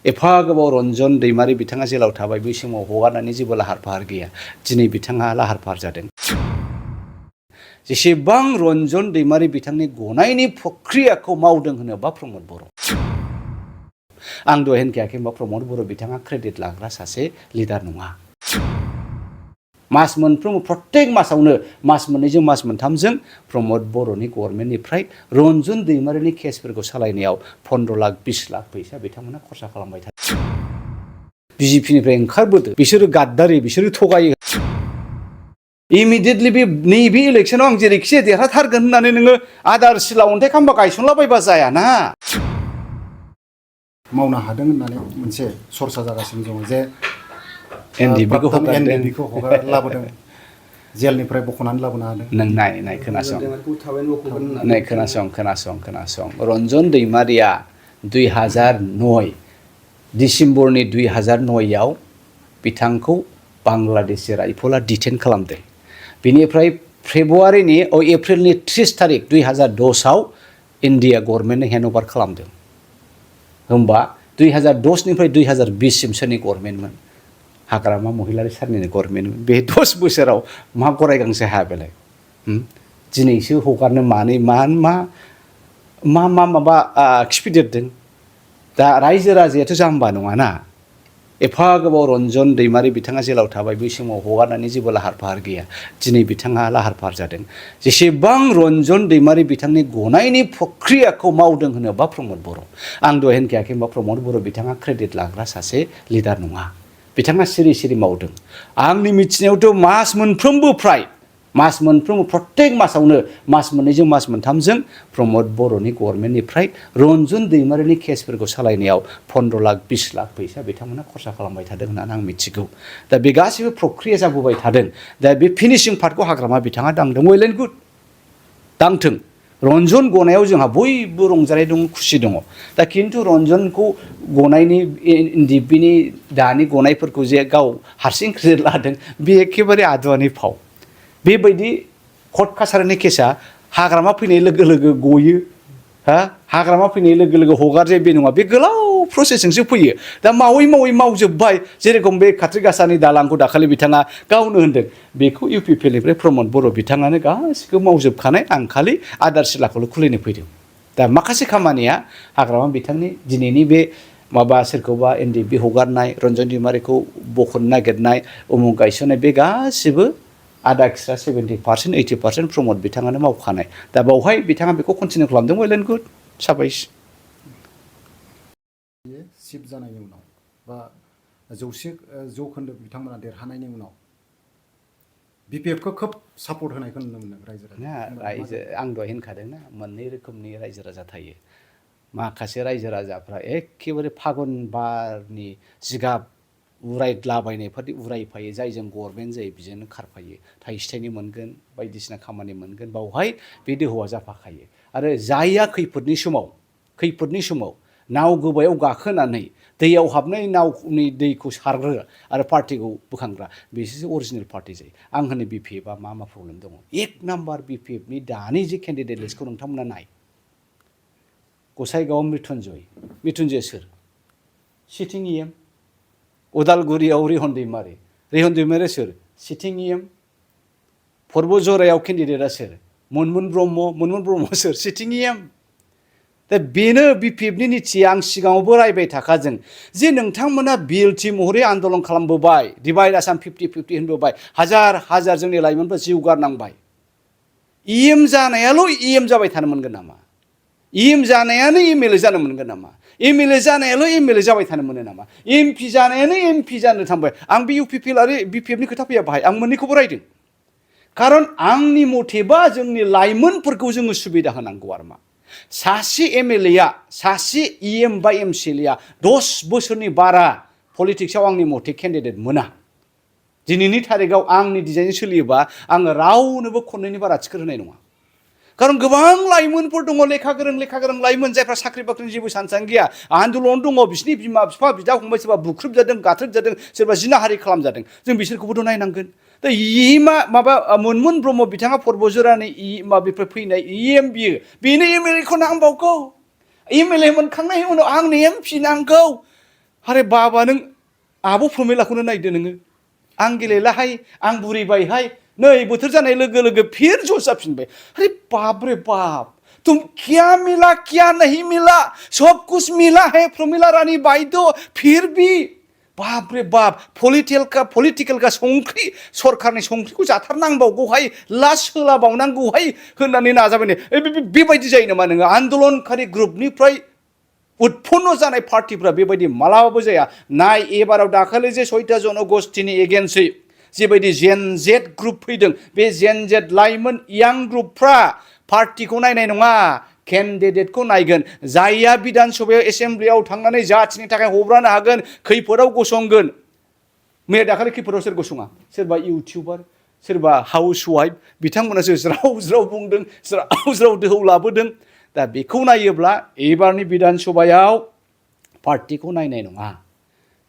एफा गोबाव रन्जन दैमारि बिथाङा जेलाव थाबाय बै समाव हगारनायनि जेबो लाहार फाहार गैया दिनै बिथाङा लाहार फाहार जादों जेसेबां रन्जन दैमारि बिथांनि गनायनि प्रक्रियाखौ मावदों होनोबा प्रमद बर' आं दहाय होनखायाखै होनबा प्रमद बर' बिथाङा क्रेडिट लाग्रा सासे लिडार नङा मास मोनफ्रोमबो प्रत्येक मासावनो मास मोननैजों मास मोनथामजों प्रमद बर'नि गभर्नमेन्टनिफ्राय रन्जन दैमारिनि केसफोरखौ सालायनायाव 15 लाख 20 लाख फैसा बिथांमोना खरसा खालामबाय थादों बिजेपिनिफ्राय ओंखारबोदो बिसोरो गाद्दारि बिसोरो थगायो इमिडियेटलि बे नैबे इलेक्सनाव आं जेरैखिजाया देरहाथारगोन होननानै नोङो आदार सिला अन्थाइ खाम्बा गायसनलाबायबा जायाना मावनो हादों होननानै मोनसे सरसा जागासिनो दङ जे एनडिबिखौ लाबोदों जेलनिफ्राय बख'नानै लाबोनो हादों नों नाय खोनासं रन्जन दैमारिया 2009 डिसेम्बरनि 2009 आव बिथांखौ बांलादेशि राइफला डिटेन खालामदों बिनिफ्राय एप्रिलनि 30 तारिख 2010 आव इन्डिया गभर्नमेन्टनो हेन्डअभार खालामदों होमबा 2010 निफ्राय 2020 सिम सोरनि गभर्नमेन्टमोन हाग्रामा महिलारि सारनि गभर्नमेन्टमोन बे 10 बोसोराव मा गराय गांसे हाया बेलाय दिनैसो हगारनो माबा खिफिदेरदों दा रायजो राजायाथ' जाम्बा नङाना एफा गोबाव रन्जन दैमारि बिथाङा जेलाव थाबाय बै समाव हगारनायनि जेबो लाहार फाहार गैया दिनै बिथाङा लाहार फाहार जादों जेसेबां रन्जन दैमारि बिथांनि गनायनि प्रक्रियाखौ मावदों होनोबा प्रमद बर' आं दहाय होनखायाखै होनबा प्रमद बर' बिथाङा क्रेडिट लाग्रा सासे लिडार नङा बिथाङा सिरि मावदों आंनि मिथिनायावथ' मास मोनफ्रोमबो प्रत्येक मासावनो मास मोननैजों मास मोनथामजों प्रमद बर'नि गभर्नमेन्टनिफ्राय रन्जन दैमारिनि केसफोरखौ सालायनायाव 15 लाख 20 लाख फैसा बिथांमोना खरसा खालामबाय थादों होननानै आं मिथिगौ दा बे गासैबो प्रक्रिया जाबोबाय थादों दा बे फिनिशिं पार्टखौ हाग्रामा बिथाङा दांदों वेल एन्ड गुड दांथों रन्जन गनायाव जोंहा बयबो रंजानाय दं खुसि दङ दा खिन्थु रन्जनखौ गनायनि एनडिएफबिनि दानि गनायफोरखौ जे गाव हारसिं क्रेडिट लादों बे एखेबारे आदुवानि फाव बेबायदि कर्ट कासारिनि केसा हाग्रामा फैनाय लोगो लोगो गयो हाग्रामा फैनाय लोगो लोगो हगारजायो बे नङा बे गोलाव प्रसेसजोंसो फैयो दा मावै मावजोब्बाय जेरेखम बे काट्रिगासानि दालांखौ दाखालि बिथाङा गावनो होनदों बेखौ इउपिपिएलनिफ्राय प्रमद बर' बिथाङानो गासिखौबो मावजोबखानाय आं खालि आदार सिलाखौल' खुलिनो फैदों दा माखासे खामानिया हाग्रामा बिथांनि दिनैनि बे माबा सोरखौबा एनडिएफबि हगारनाय रन्जन दैमारिखौ बख'नो नागिरनाय उमुक गायसननाय बे गासिबो आधा खिस्रा 70% 80% प्रमद बिथाङानो मावखानाय दा बावहाय बिथाङा बेखौ कन्टिनिउ खालामदों वेल एन्ड गुड साबायस सिफ जानायनि उनाव बा 100% बिथांमोना देरहानायनि उनाव बिपिएफखौ खोब सापर्ट होनायखौ नुनो मोनदों रायजो आं दहाय होनखादोंना मोननै रोखोमनि रायजो राजा थायो माखासे रायजो राजाफ्रा एखेबारे फागुन बारनि जिगाब उरायलाबायनायफोरदि उरायफायो जायजों गभर्नमेन्ट जायो बिजोंनो खारफायो थाइसे थाइनै मोनगोन बायदिसिना खामानि मोनगोन बावहाय बे दोहौआ जाफाखायो आरो जायहा खैफोदनि समाव नाव गोबायाव गाखोनानै दैयाव हाबनाय नावनि दैखौ सारग्रा आरो पार्टिखौ बोखांग्रा बिसोरसो अरिजिनेल पार्टि जायो आं होनो बिपिएफआ मा प्रब्लेम दङ 1 नाम्बार बिपिएफनि दानि जे केन्डिडेट लिस्टखौ नोंथांमोना नाय गसाइगाव मृत्युन्जय सोर सिटिं इएम उदालगुरियाव रिहन दैमारि सोर सिटिं इएम पर्बजरायाव केन्डिडेटआ सोर मनमुन ब्रह्म सोर सिटिं इएम दा बेनो बिपिएफनि निथिया आं सिगाङावबो रायबाय थाखाजों जे नोंथांमोना बिएलटि महरै आन्दोलन खालामबोबाय डिभाइड आसाम 50-50 होनबोबाय हाजार जोंनि लाइमोनफ्रा जिउ गारनांबाय इएम जानायाल' इएम जाबाय थानो मोनगोन नामा इएम जानायानो एमएलए जानो मोनगोन नामा एमएलए जानायाल' एमएलए जाबाय थानो मोनो नामा एमपि जानायानो एमपि जानो थांबाय आं बे इउपिपिएल आरो बिपिएफनि खोथा फैया बाहाय आं मोननैखौबो रायदों खारन आंनि मथेबा जोंनि लाइमोनफोरखौ जोङो सुबिदा होनांगौ आरो मा सासे एमएलएआ सासे इएम बा एमसिएलएआ 10 बोसोरनि बारा पलिटिक्सआव आंनि मथे केन्डिडेट मोना दिनैनि थारिखआव आंनि डिजाइनजों सोलियोबा आङो रावनोबो खननैनि बारा टिकेट होनाय नङा खारन गोबां लाइमोनफोर दङ लेखा गोरों लाइमोन जायफ्रा साख्रि बाख्रिनि जेबो सानसानो गैया आन्दलन दङ बिसिनि बिमा बिफा बिदा फंबाय सोरबा बुख्रुबजादों गाथ्रोबजादों सोरबा जिनाहारि खालामजादों जों बिसोरखौबोथ' नायनांगोन दा मनमुन ब्रह्म बिथाङा पर्बजरानि माबानिफ्राय फैनाय इएम बेनो एमएलएखौ नांबावगौ एमएलए मोनखांनायनि उनाव आंनो एमपि नांगौ आरे बाबा नों आब' प्रमिलाखौनो नायदो नोङो आं गेलेलाहाय आं बुरिबायहाय नै बोथोर जानाय लोगो लोगो फिर ज' जाफिनबाय अरे बाप रे बाप तुम क्या मिला क्या नहीं मिला सब कुछ मिला है प्रमिला रानी बाइदो फिर भी बाप रे बाप पलिटिकल का संख्रि सरकारनि संख्रिखौ जाथारनांबावगौहाय लास होलाबावनांगौहाय होननानै नाजाबाय ने बेबायदि जायो नामा नोङो आन्दोलनकारि ग्रुपनिफ्राय उत्पन्न जानाय पार्टिफ्रा बेबायदि मालाबाबो जाया नाय एबाराव दाखालि जे 6टा जनगोष्ठीनि एगेन्स्टै जेबायदि जेन जेड ग्रुप फैदों बे जेन जेड लाइमोन यां ग्रुपफ्रा पार्टिखौ नायनाय नङा केन्डिडेटखौ नायगोन जायहा बिधान सभायाव एसेम्ब्लियाव थांनानै जाथिनि थाखाय हब्रानो हागोन खैफोदाव गसंगोन मैया दाखालि खैफोदाव सोर गसङा सोरबा इउटिउबार सोरबा हाउस वाइफ बिथांमोनासो ज्राव ज्राव बुंदों ज्राव ज्राव दोहौ लाबोदों दा बेखौ नायोब्ला एबारनि बिधान सभायाव पार्टिखौ नायनाय नङा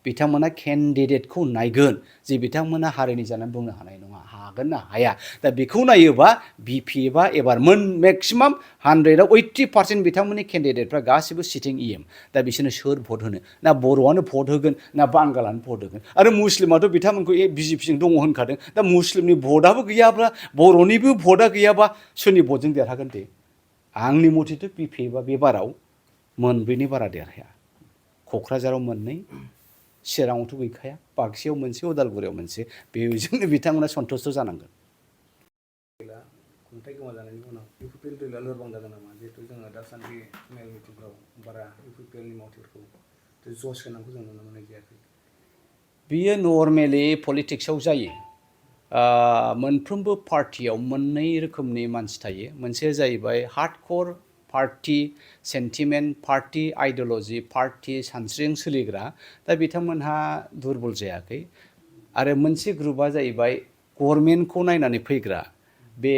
बिथांमोना केन्डिडेटखौ नायगोन जे बिथांमोना हारिनि जानानै बुंनो हानाय नङा हागोन ना हाया दा बेखौ नायोबा बिपिएफआ एबार मेक्सिमाम 100आव 80% बिथांमोननि केन्डिडेटफ्रा गासिबो सिटिं इएम दा बिसोरनो सोर भट होनो ना बर'आनो भट होगोन ना बांगालानो भट होगोन आरो मुस्लिमाथ' बिथांमोनखौ बिजेपिजों दङ होनखादों दा मुस्लिमनि भटआबो गैयाब्ला बर'निबो भटआ गैयाबा सोरनि भटजों देरहागोन दे आंनि मथेथ' बिपिएफआ बे बाराव मोनब्रैनि बारा देरहाया क'क्राझाराव मोननै चिराङावथ' गैखाया बाक्सायाव मोनसे उदालगुरियाव मोनसे बेजोंनो बिथांमोना सन्थुष्ट जानांगोन खुंथाय गोमाजानायनि उनाव इउपिपिएल दोलोआ लोरबां जागोन नामा जिहेतु जोङो दासान्दि मेल मिटिंफ्राव बारा इउपिपिएलनि मावथिफोरखौ जस होनांगौ जों नुनो मोननाय जायाखै बियो नर्मेलि पलिटिक्सआव जायो मोनफ्रोमबो पार्टियाव मोननै रोखोमनि मानसि थायो मोनसेया जाहैबाय हार्डक'र पार्टी सेन्टिमेन्ट पार्टी आइडिय'ल'जि पार्टी सानस्रिजों सोलिग्रा दा बिथांमोनहा दुरबल जायाखै आरो मोनसे ग्रुपआ जाहैबाय गभर्नमेन्टखौ नायनानै फैग्रा बे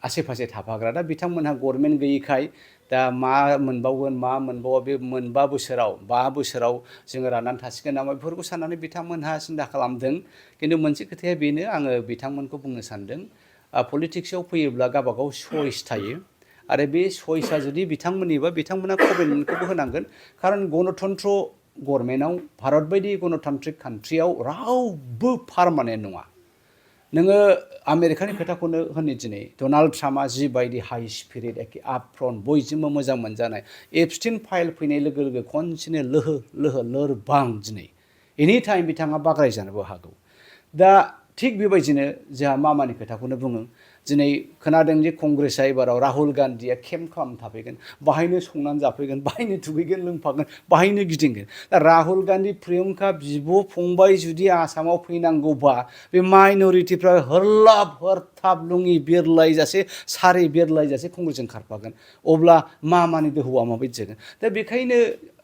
आसे फासे थाफाग्रा दा बिथांमोनहा गभर्नमेन्ट गैयैखाय दा मा मोनबावगोन मा मोनबावा बे मोनबा बोसोराव 5 बोसोराव जोङो राननानै थासिगोन नामा बेफोरखौ साननानै बिथांमोनहा सिन्था खालामदों खिन्थु मोनसे खोथाया बेनो आङो बिथांमोनखौ बुंनो सानदों पलिटिक्सआव फैयोब्ला गावबागाव चइस थायो आरो बे चइसआ जुदि बिथांमोननिबा बिथांमोना कमिटमेन्टखौबो होनांगोन खारन गणतन्त्र गभर्नमेन्टआव भारत बायदि गणतान्त्रिक कान्ट्रियाव रावबो पार्मानेन्ट नङा नोङो आमेरिकानि खोथाखौनो होनो दिनै डनाल्ड ट्राम्पआ जिबायदि हाइ स्पिरिट एखे आपफ्रन्ट बयजोंबो मोजां मोनजानाय एबस्टिन फाइल फैनाय लोगो लोगो खनसेनो लोहो लोहो लोरबां दिनै एनि टाइम बिथाङा बाग्रायजानोबो हागौ दा थिग बेबायदिनो जोंहा मामानि खोथाखौनो बुङो दिनै खोनादों जे कंग्रेसआ एबाराव राहुल गान्धीया केम्प खालामनो थाफैगोन बाहायनो संनानै जाफैगोन बाहायनो दुगैगोन लोंफागोन बाहायनो गिदिंगोन दा राहुल गान्धी प्रियंका बिब' फंबाय जुदि आसामाव फैनांगौबा बे माइनरिटिफ्रा हरलाब हरथाब लुङि बिरलायजासे सारि बिरलायजासे कंग्रेसजों खारफागोन अब्ला मामानि दोहौआ माबायदि जागोन दा बेखायनो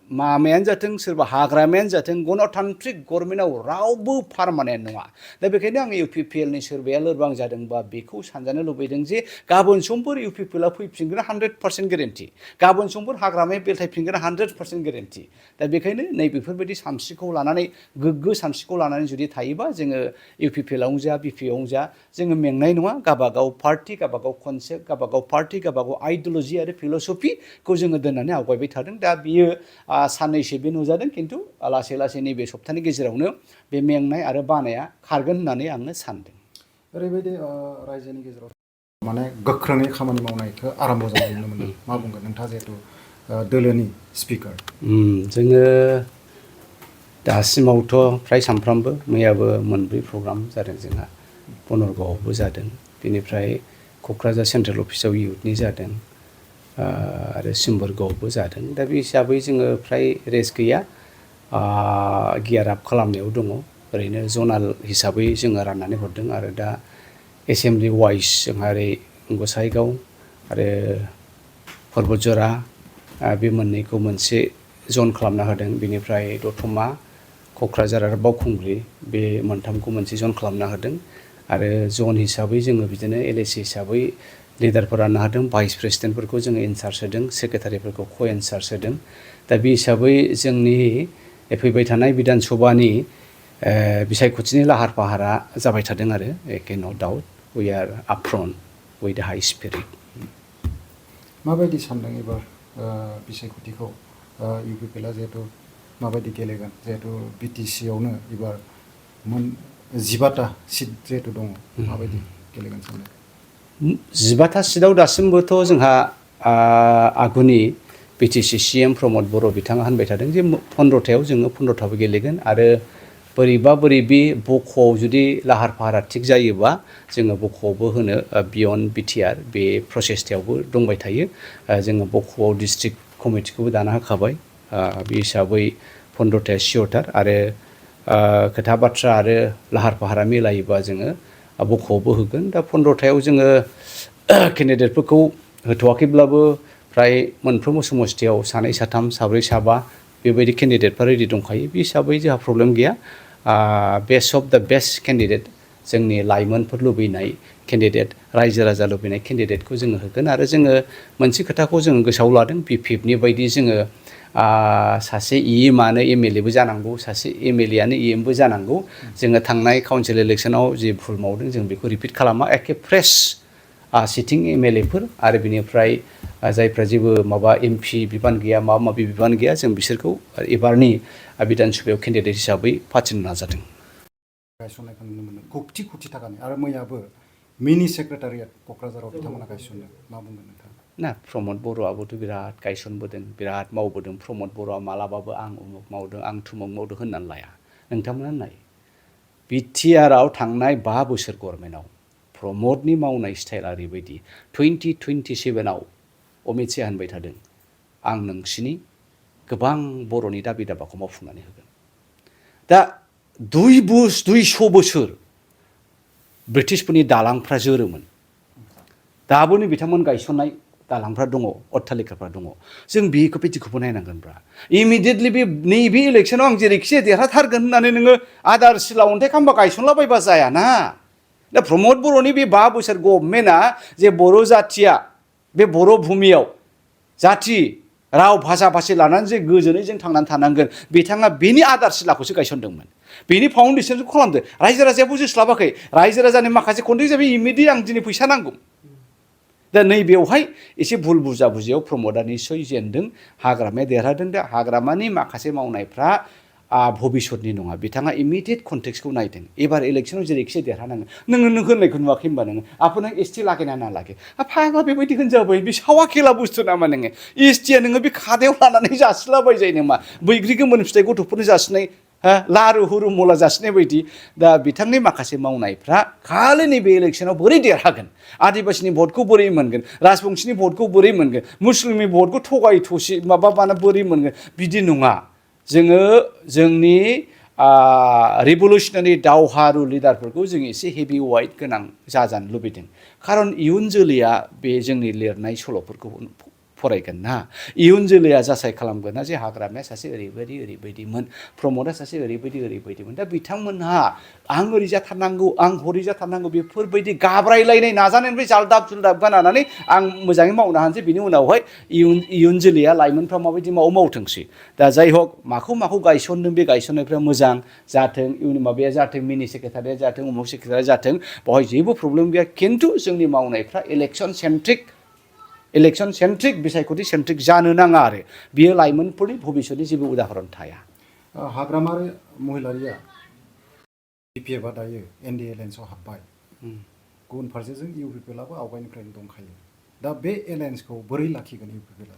मामायानो जाथों सोरबा हाग्रामायानो जाथों गणतान्त्रिक गभर्नमेन्टआव रावबो पार्मानेन्ट नङा दा बेखायनो आं इउपिपिएलनि सोरबाया लोरबां जादोंबा बेखौ सानजानो लुबैदों जे गाबोन समफोर इउपिपिएलआ फैफिनगोन 100% गेरेन्टि गाबोन समफोर हाग्रामाया बेलथायफिनगोन 100% गेरेन्टि दा बेखायनो नैबेफोरबायदि सानस्रिखौ लानानै गोग्गो सानस्रिखौ लानानै जुदि थायोबा जोङो इउपिपिएलआवनो जा बिपिएफआवनो जा जोङो मेंनाय नङा गावबागाव पार्टी गावबागाव कनसेप्ट गावबागाव पार्टी गावबागाव आइडिय'लजि आरो फिल'सफिखौ जोङो दोननानै आवगायबाय थादों दा बियो साननैसो बे नुजादों खिन्थु लासै लासै नैबे सप्तानि गेजेरावनो बे मेंनाय आरो बानाया खारगोन होननानै आङो सानदों ओरैबायदि रायजोनि गेजेराव माने गोख्रोङै खामानि मावनायखौ आराम्भ जानाय नुनो मोनदों मा बुंगोन नोंथाङा जिहेतु दोलोनि स्पिकार जोङो दासिमावथ' फ्राय सानफ्रामबो मैयाबो मोनब्रै प्रग्राम जादों जोंहा बनरगावआवबो जादों बेनिफ्राय क'क्राझार सेन्ट्रेल अफिसाव इउथनि जादों आरो सिम्बोरगावआवबो जादों दा बे हिसाबै जोङो फ्राय रेस्ट गैया गियार आप खालामनायाव दङ ओरैनो जनाल हिसाबै जोङो राननानै हरदों आरो दा एसेम्ब्लि वाइस जोंहा ओरै गसाइगाव आरो पर्बतजरा बे मोननैखौ मोनसे जन खालामना होदों बेनिफ्राय दतमा क'क्राझार आरो बावखुंग्रि बे मोनथामखौ मोनसे जन खालामना होदों आरो जन हिसाबै जोङो बिदिनो एलएसि हिसाबै लिडारफोर राननो हादों भाइस प्रेसिडेन्टफोरखौ जोङो इनचार्ज होदों सेक्रेटारिफोरखौ क' इनचार्ज होदों दा बे हिसाबै जोंनि फैबाय थानाय बिधान सभानि बिसायख'थिनि लाहार फाहारा जाबाय थादों आरो एके no doubt we are upfront with the high spirit माबायदि सानदों एबार बिसायख'थिखौ इउपिपिएलआ जिहेतु माबायदि गेलेगोन जिहेतु BTC आवनो एबार 15टा सिट जिहेतु दङ माबायदि गेलेगोन सानो 15टा सिटआव दासिमबोथ' जोंहा आगुनि BTC CM प्रमद बर' बिथाङा होनबाय थादों जे 15टायाव जोङो 15टाबो गेलेगोन आरो बोरैबि बख'आव जुदि लाहार फाहारा थिग जायोबा जोङो बख'आवबो होनो बियन्ड BTR बे प्रसेसटायावबो दंबाय थायो जोङो बख'आव डिस्ट्रिक्ट कमिटिखौबो दाना होखाबाय बे हिसाबै 15टाया सियरथार आरो खोथा बाथ्रा आरो लाहार फाहारा मिलायोबा जोङो बख'आवबो होगोन दा 15टायाव जोङो केन्डिडेटफोरखौ होथ'वाखैब्लाबो फ्राय मोनफ्रोमबो समस्थियाव सानै साथाम साब्रै साबा बेबायदि केन्डिडेटफोर रेडि दंखायो बे हिसाबै जोंहा प्रब्लेम गैया बेस्ट अफ द बेस्ट केन्डिडेट जोंनि लाइमोनफोर लुबैनाय केन्डिडेट रायजो राजा लुबैनाय केन्डिडेटखौ जोङो होगोन आरो जोङो मोनसे खोथाखौ जोङो गोसोआव लादों BPFनि बायदि जोङो सासे EMआनो MLAबो जानांगौ सासे MLAआनो EMबो जानांगौ जोङो थांनाय काउन्सिल इलेक्सनाव जि भुल मावदों जों बेखौ रिपिट खालामा एखे फ्रेश सिटिं MLAफोर आरो बिनिफ्राय जायफ्रा जेबो माबा MP बिबान गैया माबा माबि बिबान गैया जों बिसोरखौ एबारनि बिधान सभायाव केन्डिडेट हिसाबै फाथिनो नाजादों गायसननायखौ नुनो मोनो कोटि थाखानि आरो मैयाबो मिनि सेक्रेटारियेट क'क्राझाराव बिथांमोना गायसनदों मा बुंगोन नोंथाङा ना प्रमद बर'आबोथ' बिराद गायसनबोदों बिराद मावबोदों प्रमद बर'आ मालाबाबो आं उमुक मावदों आं थुमुक मावदों होननानै लाया नोंथांमोना नाय BTRआव थांनाय 5 बोसोर गभर्नमेन्टआव प्रमदनि मावनाय स्टाइला ओरैबायदि 2027आव अमित शाह होनबाय थादों आं नोंसिनि गोबां बर'नि दाबि दाबाखौ मावफुंनानै होगोन दा 200 बोसोर ब्रिटिशफोरनि दालांफ्रा जोरोमोन दाबोनो बिथांमोन गायसननाय दालांफ्रा दङ अट्टालिकाफ्रा दङ जों बेखौ बिदिखौबो नायनांगोनब्रा इमिडियेटलि नैबे इलेक्सनाव आं जेरैखिजाया देरहाथारगोन होननानै नोङो आदार सिला अन्थाइ खाम्बा गायसनलाबायबा जायाना दा प्रमद बर'नि बे 5 बोसोर गभर्नमेन्टआ जे बर' जाथिया बे बर' भुमियाव जाथि राव भाषा भाषि लानानै जे गोजोनै जों थांनानै थानांगोन बिथाङा बेनि आदार सिलाखौसो गायसनदोंमोन बेनि फाउन्डेसनखौ खालामदों रायजो राजाया बुजिस्लाबाखै रायजो राजानि माखासे कन्टेक्ट जाबाय इमिडियेट आं दिनै फैसा नांगौ दा नैबेयावहाय एसे भुल बुजा बुजियाव प्रमदआ निस्सय जेनदों हाग्रामाया देरहादों दा हाग्रामानि माखासे मावनायफ्रा भबिष्यतनि नङा बिथाङा इमिडियेट कन्टेक्सखौ नायदों एबार इलेक्सनाव जेरैखिजाया देरहानांगोन नों होननायखौ नुवाखै होनबा नोङो आपना ST लागे ना लागे फाग्ला बेबायदि होनजाबाय बे सावा खेला बुस्थु नामा नोङो STया नोङो बे खादायाव लानानै जासिलाबायजायो नामा बैग्रि गोमोन फिथाइ गथ'फोरनो जासिनाय लारु हुरु मला जासिनाय बायदि दा बिथांनि माखासे मावनायफ्रा खालि नैबे इलेक्सनाव बोरै देरहागोन आदिबासिनि भटखौ बोरै मोनगोन राजबंशिनि भटखौ बोरै मोनगोन मुस्लिमनि भटखौ थगाय थसि माबाबाना बोरै मोनगोन बिदि नङा जोङो जोंनि रिभलुसनारि दावहारु लिडारफोरखौ जों एसे हेभि वाइट गोनां जाजानो लुबैदों खारन इयुन जोलैया बे जोंनि लिरनाय सल'फोरखौ फरायगोन ना इयुन जोलैया जासाय खालामगोन ना जे हाग्रामाया सासे ओरैबायदिमोन प्रमदआ सासे ओरैबायदिमोन दा बिथांमोनहा आं ओरै जाथारनांगौ आं हरै जाथारनांगौ बेफोरबायदि गाब्रायलायनाय नाजानायनिफ्राय जालदाब जुलदाब गानानै आं मोजाङै मावनो हानोसै बिनि उनावहाय इयुन जोलैया लाइमोनफ्रा माबायदि मावथोंसै दा जाय हक माखौ गायसनदों बे गायसननायफ्रा मोजां जाथों इयुन माबाया जाथों मिनि सेक्रेटारिया जाथों उमुक सेक्रेटारिया जाथों बेवहाय जेबो प्रब्लेम गैया खिन्थु जोंनि मावनायफ्रा इलेक्सन सेन्ट्रिक बिसायख'थि सेन्ट्रिक जानो नाङा आरो बियो लाइमोनफोरनि भबिष्यतनि जेबो उदाहरन थाया हाग्रामारि महिलारिया BPFआ दायो ND एलायन्सआव हाबबाय गुबुन फारसेजों UPPLआबो आवगायनिफ्रायनो दंखायो दा बे एलायन्सखौ बोरै लाखिगोन UPPLआ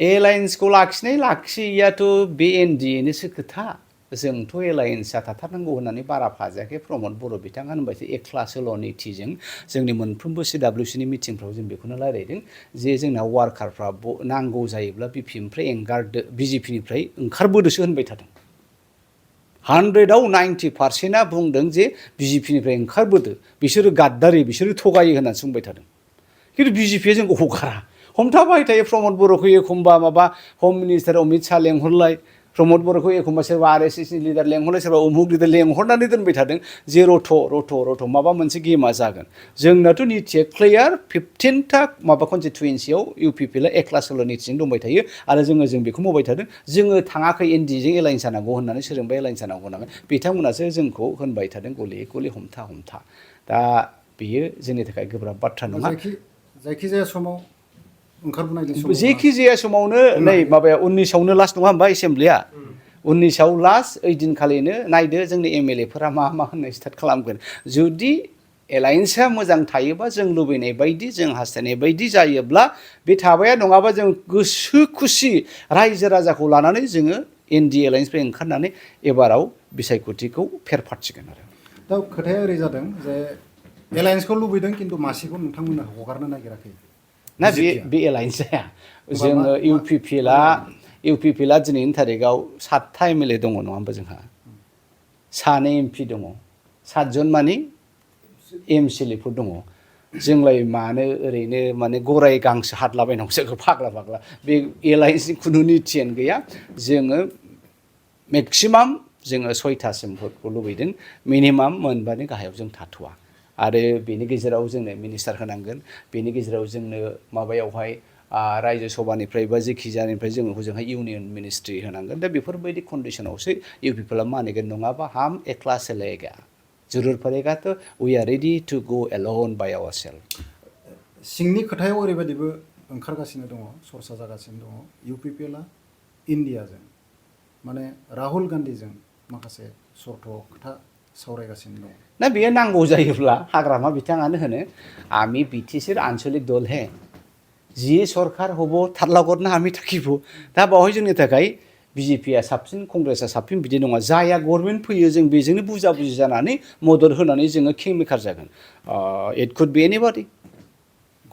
एलायन्सखौ लाखियैयाथ' बे NDAनिसो खोथा जोंथ' एलायन्सआ थाथारनांगौ होननानै बारा फाजायाखै प्रमद बर' बिथाङा होनबायसो एक्ला सोल' नितिजों जोंनि मोनफ्रोमबो CWCनि मिटिंफ्राव जों बेखौनो रायलायदों जे जोंना वार्कारफ्रा नांगौ जायोब्ला BPनिफ्राय एंगारदो BJPनिफ्राय ओंखारबोदोसो होनबाय थादों 100आव 90%आ बुंदों जे BJPनिफ्राय ओंखारबोदो बिसोरो गाद्दारि बिसोरो थगायो होननानै बुंबाय थादों खिन्थु BJPआ जोंखौ हगारा हमथाबाय थायो प्रमद बर'खौ एखमबा माबा हम मिनिस्टार अमित शाह लेंहरलाय प्रमद बर'खौ एखमबा सोरबा RSSनि लिडार लेंहरलाय सोरबा उमुक लिडार लेंहरनानै दोनबाय थादों जे रथ' माबा मोनसे गेमा जागोन जोंनाथ' नितिया क्लियार 15टा माबा कनस्टिटुयेन्सियाव UPPLआ एक्ला सोल' नितिजों दंबाय थायो आरो जों बेखौ मावबाय थादों जोङो थाङाखै NDजों एलायन्स जानांगौ होननानै सोरजोंबा एलायन्स जानांगौ होननानै बिथांमोनासो जोंखौ होनबाय थादों गले हमथा दा बेयो जोंनि थाखाय गोब्राब बाथ्रा नङा जायखिजाया समाव ओंखारबोनाय समाव जेखि जाया समावनो नै माबाया 19आवनो लास्ट नङा होमबा एसेमब्लिया 19आव लास्ट ओइ दिनखालिनो नायदो जोंनि एमएलए फोरा मा मा होननाय स्टार्ट खालामगोन जुदि एलायन्सआ मोजां थायोबा जों लुबैनाय बायदि जों हास्थायनाय बायदि जायोब्ला बे थाबाया नङाबा जों गोसो खुसि रायजो राजाखौ लानानै जोङो एनडि एलायन्सनिफ्राय ओंखारनानै एबाराव बिसायख'थिखौ फेर फाथिगोन आरो दा खोथाया ओरै जादों जे एलायन्सखौ लुबैदों खिन्थु मासिखौ नोंथांमोना हगारनो नागिराखै ना बे एलायन्स जाया जोङो इउपिपिएलआ दिनैनि थारिखआव 7था एमएलए दङ नङा होमबा जोंहा 3 एमपि दङ 7 जन मानि एमसिएलएफोर दङ जोंलाय मानो ओरैनो माने गराय गांसो हादलाबायनांगौ जोङो फाग्ला फाग्ला बे एलायन्सनि खुनु निथियानो गैया जोङो मेक्सिमाम जोङो 6थासिम भटखौ लुबैदों मिनिमाम मोनबानि गाहायाव जों थाथ'वा आरो बेनि गेजेराव जोंनो मिनिस्टार होनांगोन बेनि गेजेराव जोंनो माबायावहाय रायजो सभानिफ्राय बा जेखि जानिफ्राय जोङो हजोंहाय इउनियन मिनिस्ट्रि होनांगोन दा बेफोरबायदि कन्डिसनावसो इउपिपिएलआ मानिगोन नङाबा हम एकला चलेगा जरुर पड़ेगा तो we are ready to go alone by ourselves सिंनि खोथायाव ओरैबायदिबो ओंखारगासिनो दङ सरसा जागासिनो दङ इउपिपिएलआ इन्डियाजों माने राहुल गान्धीजों माखासे सर्त खोथा सावरायगासिनो दङ ना बेयो नांगौ जायोब्ला हाग्रामा बिथाङानो होनो आमी बिटिसिर आঞ্চলিক दल है जी सरकार हबो थारलागरनो आमी थाकिबो दा बावहाय जोंनि थाखाय बिजेपिआ साबसिन कंग्रेसआ साबसिन बिदि नङा जाया गभर्नमेन्ट फैयो जों बेजोंनो बुजा बुजि जानानै मदद होनानै जोङो किं मेकार जागोन इट कुड बी एनिबडी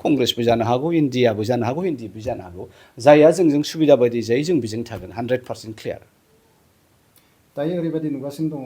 कंग्रेसबो जानो हागौ इन्डियाबो जानो हागौ एनडिएफबो जानो हागौ जायहा जोंजों सुबिदा बायदि जायो जों बेजों थागोन 100% क्लियार दायो ओरैबायदि नुगासिनो दङ